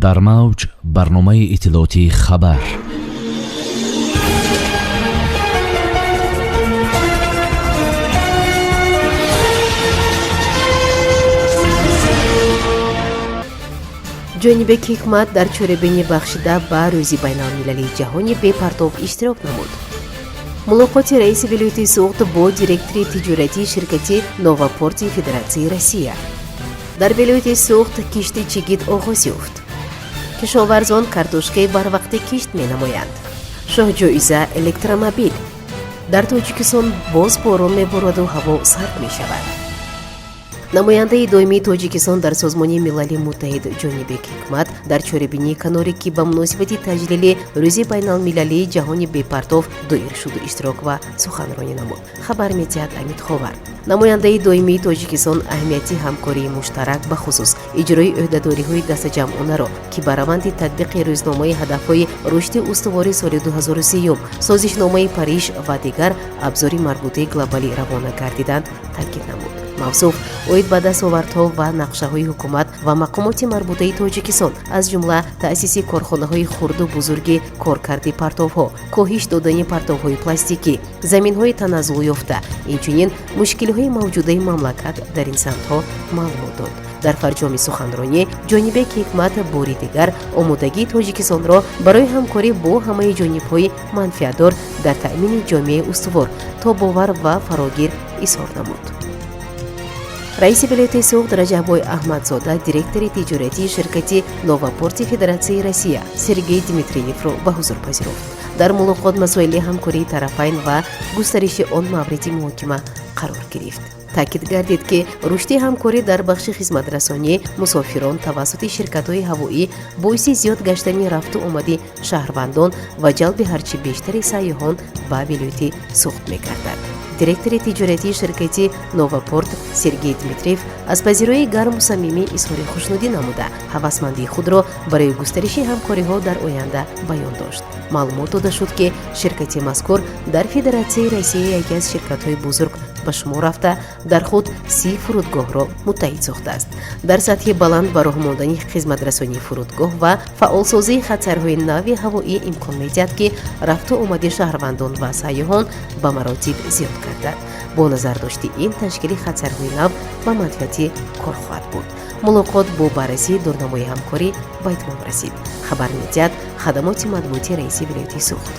Дар мавҷ барномаи иттилоотии «Хабар». Ҷонибек Ҳикмат дар чорабинӣ бахшида ба Рӯзи байналмилалии ҷаҳони бепартов иштирок намуд. Мулоқоти раиси вилояти Суғд бо директори тиҷоратии ширкати «Новапорти» Федератсияи Россия. Дар вилояти Суғд кишти чигит оғоз ёфт. Кишоварзон картошкаи барвақтӣ кишт менамоянд. Шоҳҷоиза электромобил. Дар Тоҷикистон боз борон мебораду ҳаво сард мешавад. Намояндаи доимии Тоҷикистон дар Созмони Милали Муттаҳид Ҷонибек Ҳикмат дар чорабинии каноре, ки ба муносибати таҷлили Рӯзи байналмилалии ҷаҳони бепартов доир шуду, иштирок ва суханронӣ намуд, хабар медиҳад Амид Ховар. Намояндаи доимии Тоҷикистон аҳамияти ҳамкории муштарак, бахусус иҷрои ӯҳдадориҳои дастаҷамъонаро, ки ба раванди татбиқи Рӯзномаи ҳадафҳои рушди устувори соли 2030, Созишномаи Париж ва дигар абзори марбутаи глобалӣ равона гардиданд, таъкид намуд. Мавсуф оид ба дастовардҳо ва нақшаҳои ҳукумат ва мақомоти марбутаи Тоҷикистон, аз ҷумла таъсиси корхонаҳои хурду бузурги коркарди партовҳо, коҳиш додани партовҳои пластикӣ, заминҳои таназзулёфта, инчунин мушкилиҳои мавҷудаи мамлакат дар ин самтҳо маълумот дод. Дар фарҷоми суханронӣ Ҷонибек Ҳикмат бори дигар омодагии Тоҷикистонро барои ҳамкорӣ бо ҳамаи ҷонибҳои манфиатдор дар таъмини ҷомеаи устувор, тобовар ва фарогир изҳор намуд. Раиси вилояти Суғд Раҷаббой Аҳмадзода директори тиҷоратии ширкати «Новапорти» Федератсияи Россия Сергей Дмитриевро ба ҳузур пазируфт. Дар мулоқот масоили ҳамкории тарафайн ва густариши он мавриди муҳокима қарор гирифт. Таъкид гардид, ки рушди ҳамкорӣ дар бахши хизматрасонӣ мусофирон тавассути ширкатҳои ҳавоӣ боиси зиёд гаштани рафту омади шаҳрвандон ва ҷалби ҳарчи бештари сайёҳон ба вилояти Суғд мегардад. Директори тиҷоратии ширкати «Новапорт» Сергей Дмитриев аз пазироии гарму самимӣ изҳори хушнудӣ намуда, ҳавасмандии худро барои густариши ҳамкориҳо дар оянда баён дошт. Маълумот дода шуд, ки ширкати мазкур дар Федератсияи Россия яке аз ширкатҳои бузург ба шумор рафта, дар худ 30 фурудгоҳро муттаҳид сохтааст. Дар сатҳи баланд ба роҳ мондани хизматрасонии фурудгоҳ ва фаъолсозии хатсайрҳои нави ҳавоӣ имкон медиҳад, ки рафту омади шаҳрвандон ва сайёҳон ба маротиб зиёд гардад. Бо назардошти ин, ташкили хатсайрҳои нав ба манфиати кор хоҳад буд. Мулоқот бо баррасии дурнамои ҳамкорӣ ба итмом расид, хабар медиҳад хадамоти матбуоти раиси вилояти Суғд.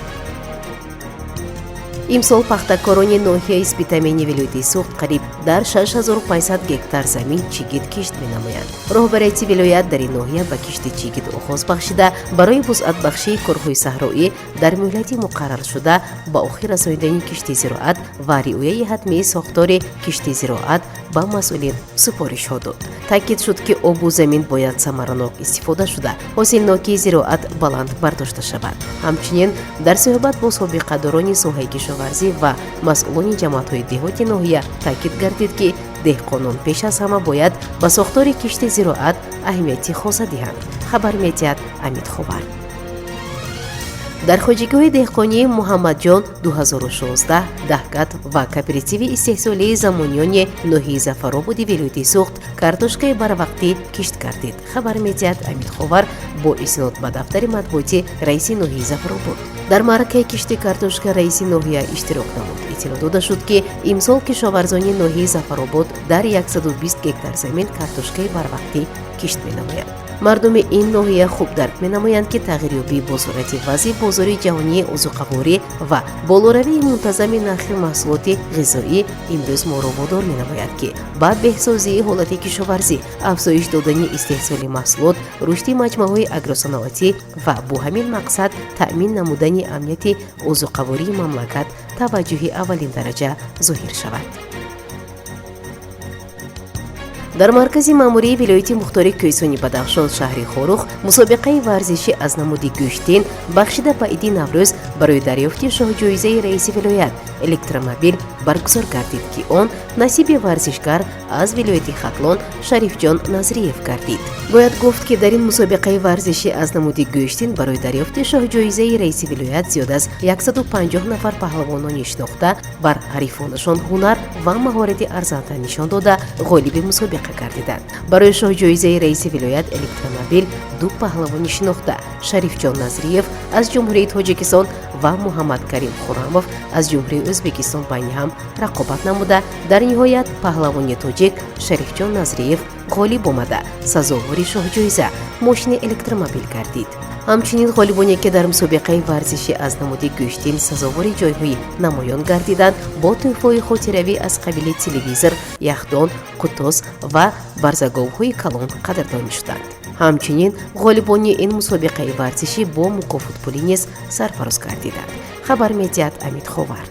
Имсол пахтакорони ноҳияи Спитамени вилояти Суғд қариб дар 6500 гектар замин чигит кишт менамоянд. Роҳбарияти вилоят дар ин ноҳия ба кишти чигит оғоз бахшида, барои вусъатбахшии корҳои саҳроӣ дар муҳлати муқарраршуда ба охир расонидани кишти зироат ва риояи ҳатмии сохтори кишти зироат ба масъулин супоришҳо дод. Таъкид шуд, ки обу замин бояд самаранок истифода шуда, ҳосилнокии зироат баланд бардошта шавад. Ҳамчунин дар суҳбат бо собиқадорони соҳаи кишоварзӣ ва масъулони ҷамоатҳои деҳоти ноҳия таъкид гардид, ки деҳқонон пеш аз ҳама бояд ба сохтори кишти зироат аҳамияти хоса диҳанд, хабар медиҳад Амид Ховар. Дар хоҷагиҳои деҳқонии Муҳаммадҷон 2016, Даҳгат ва кооперативи истеҳсолии Замониёни ноҳияи Зафарободи вилояти Суғд картошкаи барвақтӣ кишт гардид, хабар медиҳад Амид Ховар бо истинод ба дафтари матбуоти раиси ноҳияи Зафаробод. Дар маъракаи кишти картошка раиси ноҳия иштирок намуд. Иттилоъ дода шуд, ки имсол кишоварзони ноҳияи Зафаробод дар 120 гектар замин картошкаи барвақтӣ кишт менамоянд. Мардуми ин ноҳия хуб дарк менамоянд, ки тағйирёбии босуръати вазъи бозори ҷаҳонии озуқаворӣ ва болоравии мунтазами нархи маҳсулоти ғизоӣ имрӯз моро водор менамояд, ки ба беҳсозии ҳолати кишоварзӣ, афзоиш додани истеҳсоли маҳсулот, рушди маҷмӯаҳои агросаноатӣ ва бо ҳамин мақсад таъмин намудани амнияти озуқавории мамлакат таваҷҷӯҳи аввалиндараҷа зоҳир шавад. Дар маркази маъмурии вилояти мухтори Кӯҳистони Бадахшон, шаҳри Хорух, мусобиқаи варзишӣ аз намуди гӯштин бахшида ба иди Наврӯз барои дарёфти шоҳҷоизаи раиси вилоят электромобил баргузор гардид, ки он насиби варзишгар аз вилояти Хатлон Шарифҷон Назриев гардид. Бояд гуфт, ки дар ин мусобиқаи варзишӣ аз намуди гӯштин барои дарёфти шоҳҷоизаи раиси вилоят зиёд аз 150 нафар паҳлавонони шинохта бар ҳарифонашон ҳунар ва маҳорати арзанда нишон дода, ғолиби мусобиқа Мусобиқа гардиданд. Барои шоҳҷоизаи раиси вилоят электромобил ду паҳлавони шинохта, Шарифҷон Назриев аз Ҷумҳурии Тоҷикистон ва Муҳаммадкарим Хурамов аз Ҷумҳурии Ӯзбекистон, байни ҳам рақобат намуда, дар ниҳоят паҳлавони тоҷик Шарифҷон Назриев ғолиб омада, сазовори шоҳҷоиза мошини электромобил гардид. Ҳамчунин ғолибоне, ки дар мусобиқаи варзишӣ аз намуди гӯштин сазовори ҷойҳои намоён гардиданд, бо тӯҳфаҳои хотиравӣ аз қабили телевизор, яхдон, қутос ва барзаговҳои калон қадрдонӣ шуданд. Ҳамчунин ғолибони ин мусобиқаи варзишӣ бо мукофотпулӣ низ сарфароз гардиданд, хабар медиҳад Амид Ховар.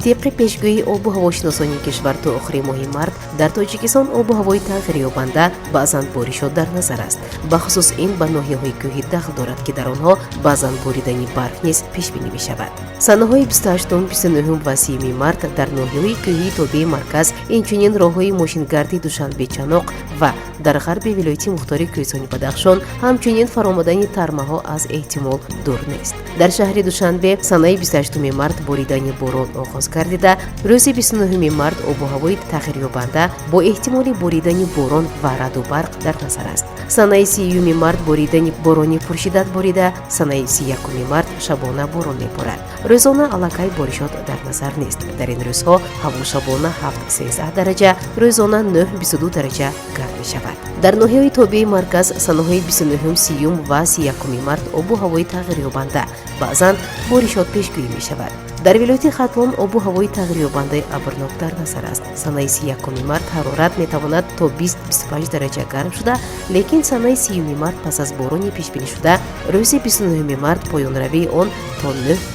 Тибқи пешгӯии обу ҳавошиносони кишвар, то охири моҳи март дар Тоҷикистон обу ҳавои тағйирёбанда, баъзан боришот дар назар аст. Бахусус ин ба ноҳияҳои кӯҳӣ дахл дорад, ки дар онҳо баъзан боридани барф низ пешбинӣ мешавад. Санаҳои 28, 29 ва 30 март дар ноҳияҳои кӯҳии тобеи марказ, инчунин роҳҳои мошингарди Душанбе Чаноқ ва дар ғарби вилояти мухтори Кӯҳистони Бадахшон ҳамчунин фаромадани тармаҳо аз эҳтимол дур нест. Дар шаҳри Душанбе санаи 28 март боридани борон оғоз гардида, рӯзи 29 март обу ҳавои тағйирёбанда бо эҳтимоли боридани борон ва раъду барқ дар назар аст. Санаи 30 март боридани борони пуршиддат борида, санаи 31 март шабона борон меборад. Рӯзона аллакай боришот дар назар нест. Дар ин рӯзҳо ҳаво шабона 7-13 дараҷа, рӯзона 9-22 дараҷа гарм мешавад. Дар ноҳияҳои тобеи марказ санаҳои 29, 30 ва 31 март обу ҳавои тағйирёбанда, баъзан боришот пешгӯӣ мешавад. Дар вилояти Хатлон обу ҳавои тағйирёбандаи абрнок дар назар аст. Санаи 31 март ҳарорат метавонад то 20-25 дараҷа гарм шуда, лекин санаи 30 март пас аз борони пешбинишуда рӯзи 29 март поёнравии он то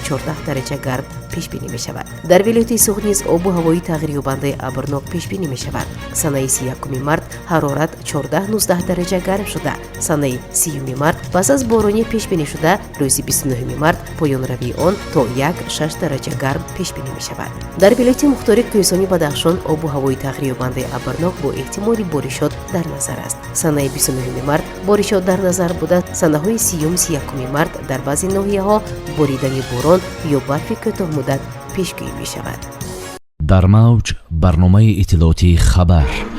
9-14 дараҷа гарм пешбинӣ мешавад. Дар вилояти Суғд низ обу ҳавои тағйирёбандаи абрнок пешбинӣ мешавад. Санаи 31 март ҳарорат 14-19 дараҷа гарм шуда, санаи 30 март пас аз борони пешбинишуда рӯзи 29 март поёнравии он то 1-6 дараҷа гарм пешбинӣ мешавад. Дар вилояти мухтори Кӯҳистони Бадахшон обу ҳавои тағйирёбандаи абрнок бо эҳтимоли боришот дар назар аст. Санаи 29 март боришот дар назар буда, санаҳои 30, 31 март дар баъзе ноҳияҳо боридани борон ё барфи кӯтоҳмуддат пешгӯӣ мешавад. Дар мавҷ барномаи иттилоотии «Хабар».